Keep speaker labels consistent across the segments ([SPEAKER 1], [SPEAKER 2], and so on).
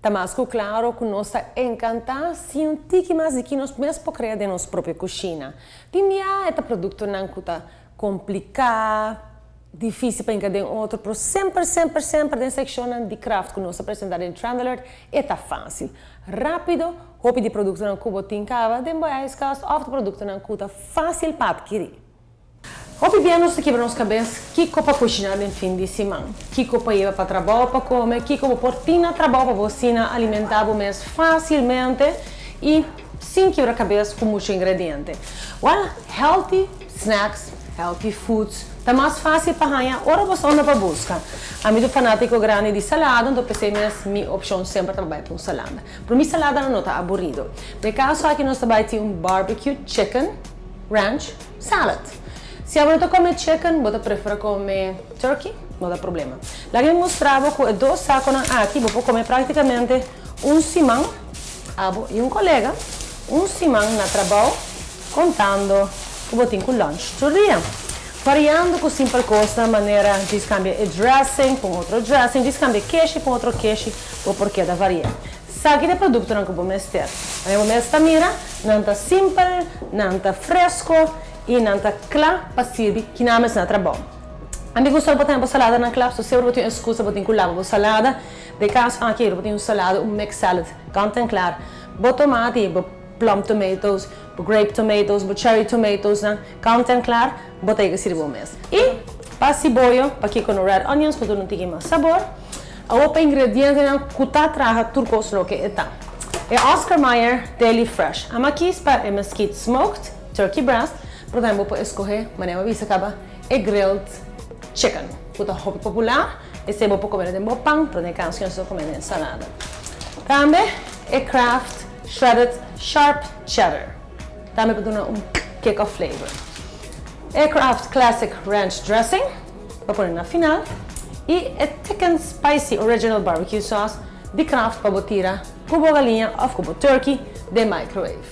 [SPEAKER 1] Ta mas ku klaro ku nos ta enkantá si un tiki mas di ki nos mes por krea den nos propio kushina. Tin bia e ta produktonan ku ta kompliká, difísil pa hinka den otro, pero semper, semper, semper den sekshonnan di kraft ku nos ta presentá den Trend Alert e ta fásil, rápido, hopi di produktonan ku bo tin kaba den bo ijskast òf ta produktonan ku ta fásil pa atkirí. Hopi bia nos ta kibra nos kabes kiko pa kushiná den fin di siman, kiko pa yeba pa trabou pa kome, kiko bo por tin na trabou pa bo asina alimentá bo mes fásilmente i sin kibra kabes ku muchu ingrediente. Wèl, healthy snacks, healthy foods ta mas fásil pa haña ora bo sa unda pa buska. Ami ta un fanátiko grandi di salada, anto p'esei mes mi opshon semper ta pa bai pa un salada. Pero mi saladanan no ta aburido. Den e kaso aki nos ta bai tin un barbecue chicken ranch salad. Si abo no ta come chicken, bo ta prefera come turkey, no ta problema. Laga mi mustra bo cu e dos saconan aki bo por come practicamente un siman, abo y un colega, un siman na trabao contando cu bo tin cu lunch tur dia. Variando cu simpel cosnan manera djis cambia e dressing pa un otro dressing, djis cambia e keshi pa un otro keshi, bo por keda varia. Saki ta e produktonan ku bo mester. Awe bo mes ta mira, nan ta simpel, nan ta fresko i nan ta kla pa sirbi kina mes na trabou. Ami gusta bo ta bo saladanan kla, so semper bo tin un eskusa bo tin ku laba bo salada. Den kaso aki bo tin un salada, un mix salad, kant en klar. Bo tomati, bo plum tomatoes, bo grape tomatoes, bo cherry tomatoesnan, kant en klar, bo ta yega sirbi bo mes. I pa siboyo, pakiko no red onions ku ta duna un tiki mas sabor. Awor pa ingredientenan ku ta traha tur kos loke e ta. E Oscar Mayer Daily Fresh amakis pa e mesquite smoked turkey breast, pero tambe bo por eskohe, manera mi a bisa kaba, e grilled chicken ku ta hopi popular. Esei bo por kom'e den bo pan, pero den e kaso nos ta kom'e den ensalada. Tambe e Kraft Shredded Sharp Cheddar tambe por duna un kick of flavor. E Kraft Classic Ranch Dressing. Pa pone na final. I e thick and spicy original barbecue sauce di Kraft pa bo tira ku bo galiña òf ku bo turkey den microwave.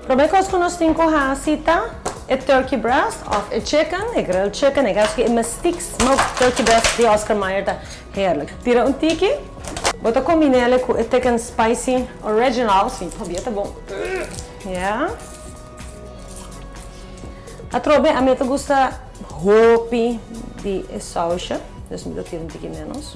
[SPEAKER 1] Promé kos ku nos tin ku hasi ta e turkey breast òf e chicken, e grilled chicken, e kaso ki e mestique smoked turkey breast di Oscar Mayer ta heerlijk. Tira un tiki, bo ta kombin'el ku e thick and spicy original, si pabia ta bon. Ya. Atrobe ami ta gusta hopi di e sausje, dus mi ta tira un tiki menos.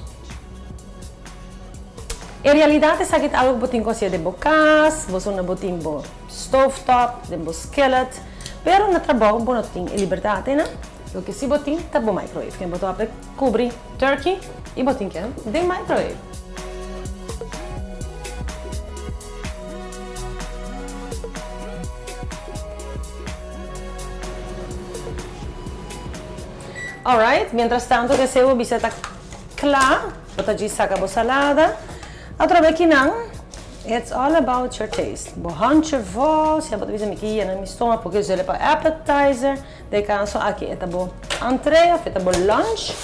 [SPEAKER 1] En realidad esaki ta algo ku bo tin ku hasié den bo kas, bo sunda bo tin bo stovetop, den bo skillet, pero na trabou bo no tin e libertat einan. Loke si bo tin ta bo microwave, ken bo ta wak kubri turkey i bo tin ke den microwave. Alright, mientras tanto ke esei bo bisa ta kla, bo ta djis saka bo salada. Atrobe kinan, it's all about your taste. Bo hanchi vos, ya bo ta bisa mi ke yena mi stoma porque zele pa appetizer. Den kaso aki e ta bo entree of e ta bo lunch.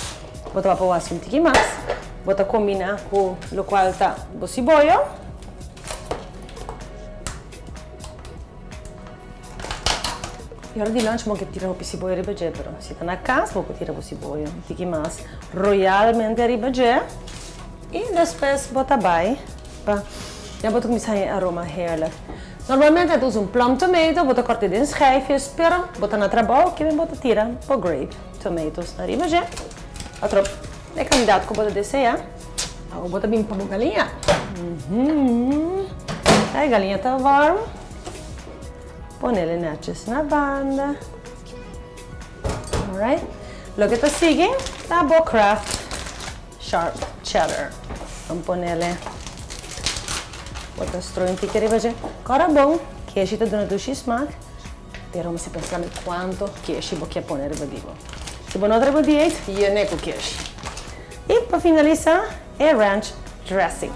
[SPEAKER 1] Bo ta por wasi un tiki mas. Bo ta kombiná ku lokual ta bo siboyo. E ora di lunch bo ke tira hopi siboyo riba dje, pero si ta na kas bo por tira bo siboyo un tiki mas royalmente riba dje. I despues bo ta bai pa ya bo ta kuminsá haña e aroma heerlijk. Normalmente nan ta usa un plum tomato, bo ta kòrt'é den schijfjes, pero bo ta na trabou kiben bo ta tira bo grape tomatoes ariba dje. Otro e kandidat ku bo ta deseá. Awor bo ta bin pa bo galiña. E galiña ta warm. Ponele netjes na banda. Alright. Loke ta sigui ta bo Kraft Sharp Cheddar. Ban ponele. Bo ta stroi un tiki riba dje. Kòrda bon, keshi ta duna dushi smak, pero mester pensa tambe kuantu keshi bo ke pone riba di bo. Si bo no ta riba dieet, yene ku keshi. I pa finalisá, e ranch dressing.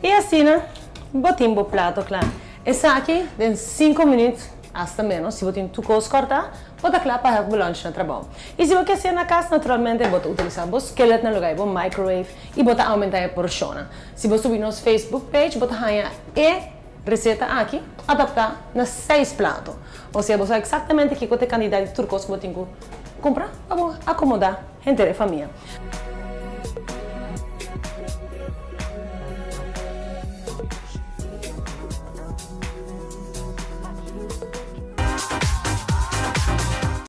[SPEAKER 1] I asina bo tin bo plato kla. Esaki den sinku minüt, asta ménos, si bo tin tur kos kòrtá, bo ta kla pa hèlp bo lunch na trabou. I si bo ke hasié na kas, naturalmente bo ta utilisá bo skillet na lugá di bo microwave i bo ta oumentá e porshonnan. Si bo subi nos Facebook page, bo ta haña e reseta aki adaptá na seis plato. Osea bo sa eksaktamente kiko ta e kantidat di tur kos ku bo tin ku. Cumpra pa bo acomoda henter e famia.